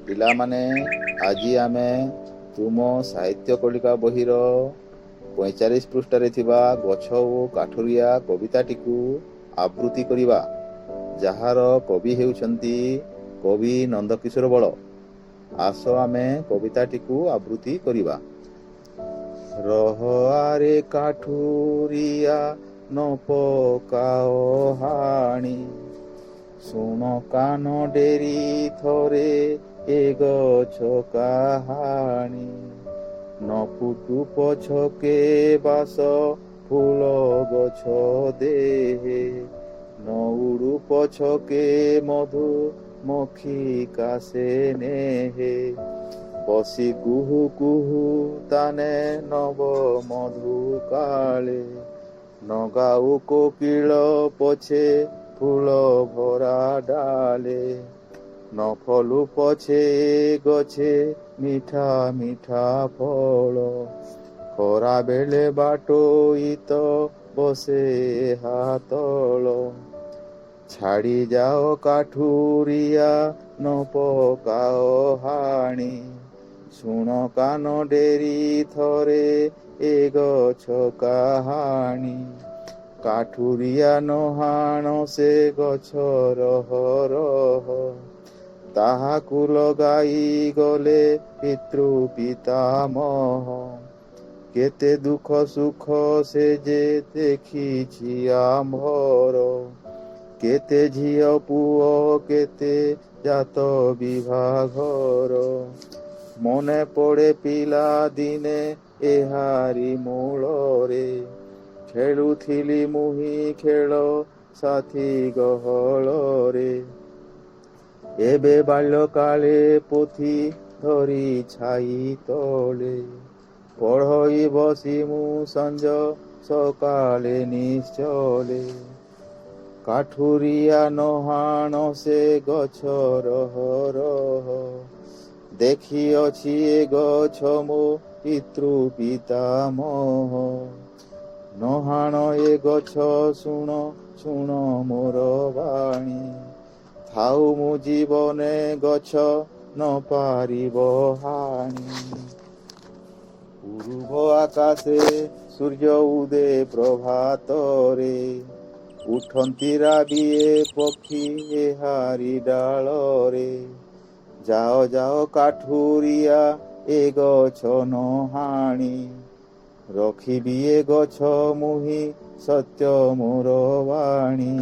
ପିଲାମାନେ, ଆଜି ଆମେ ତୁମ ସାହିତ୍ୟ କଳିକା ବହିର 45 ପୃଷ୍ଠାରେ ଥିବା ଗଛ ଓ କାଠୁରିଆ କବିତାଟିକୁ ଆବୃତ୍ତି କରିବା, ଯାହାର କବି ହେଉଛନ୍ତି କବି ନନ୍ଦକିଶୋର ବଳ। ଆସ, ଆମେ କବିତାଟିକୁ ଆବୃତ୍ତି କରିବା। ରହ ଆରେ କାଠୁରିଆ, ନ ପକାଅ ହାଣି, ଶୁଣ କାନ ଡେରି ଥରେ ଏ ଗଛ କାହାଣୀ। ନ ଫୁଟୁ ପଛକେ ବାସ ଫୁଲ ଗଛ ଦେହେ, ନ ଉଡୁ ପଛକେ ମଧୁ ମକ୍ଷିକା ସେ ନେହେ। ବସି କୁହୁ କୁହୁ ତାନେ ନବ ମଧୁ କାଳେ, ନ ଗାଉ କୋକିଳ ପଛେ ଫୁଲ ଭରା ଡାଳେ। ନ ଫଳୁ ପଛେ ଗଛେ ମିଠା ମିଠା ଫଳ, ଖରା ବେଳେ ବାଟୋଇ ତ ବସେ ହାତଳ। ଛାଡ଼ି ଯାଅ କାଠୁରିଆ, ନ ପକାଅ ହାଣି, ଶୁଣ କାନ ଡେରି ଥରେ ଏ ଗଛ କାହାଣୀ। କାଠୁରିଆ ନହାଣ ସେ ଗଛ, ରହ ରହ, ତାହାକୁ ଲଗାଇ ଗଲେ ପିତୃ ପିତାମହ। କେତେ ଦୁଃଖ ସୁଖ ସେ ଯେ ଦେଖିଛି ଆମ୍ଭର, କେତେ ଝିଅ ପୁଅ, କେତେ ଜାତ ବିଭାଘର। ମନେ ପଡ଼େ ପିଲା ଦିନେ ଏହାରି ମୂଳରେ, ଖେଳୁଥିଲି ମୁହିଁ ଖେଳ ସାଥୀ ଗହଳରେ। ଏବେ ବାଲ୍ୟକାଳେ ପୋଥି ଧରି ଛାଇ ତଳେ, ପଢ଼ଇ ବସି ମୁଁ ସଞ୍ଜ ସକାଳେ ନିଶ୍ଚଳେ। କାଠୁରିଆ ନହାଣ ସେ ଗଛ, ରହ ରହ, ଦେଖିଅଛି ଏ ଗଛ ମୋ ପିତୃ ପିତାମହ। ନହାଣ ଏ ଗଛ, ଶୁଣ ଶୁଣ ମୋର ବାଣୀ, ଥାଉ ମୁଁ ଜୀବନେ ଗଛ ନ ପାରିବ ହାଣି। ପୂର୍ବ ଆକାଶେ ସୂର୍ଯ୍ୟ ଉଦେ ପ୍ରଭାତରେ, ଉଠନ୍ତି ରାବିଏ ପକ୍ଷୀ ଏହାରି ଡାଳରେ। ଯାଅ ଯାଅ କାଠୁରିଆ ଏ ଗଛ ନହାଣି, ରଖିବି ଏ ଗଛ ମୁହିଁ ସତ୍ୟ ମୋର ବାଣୀ।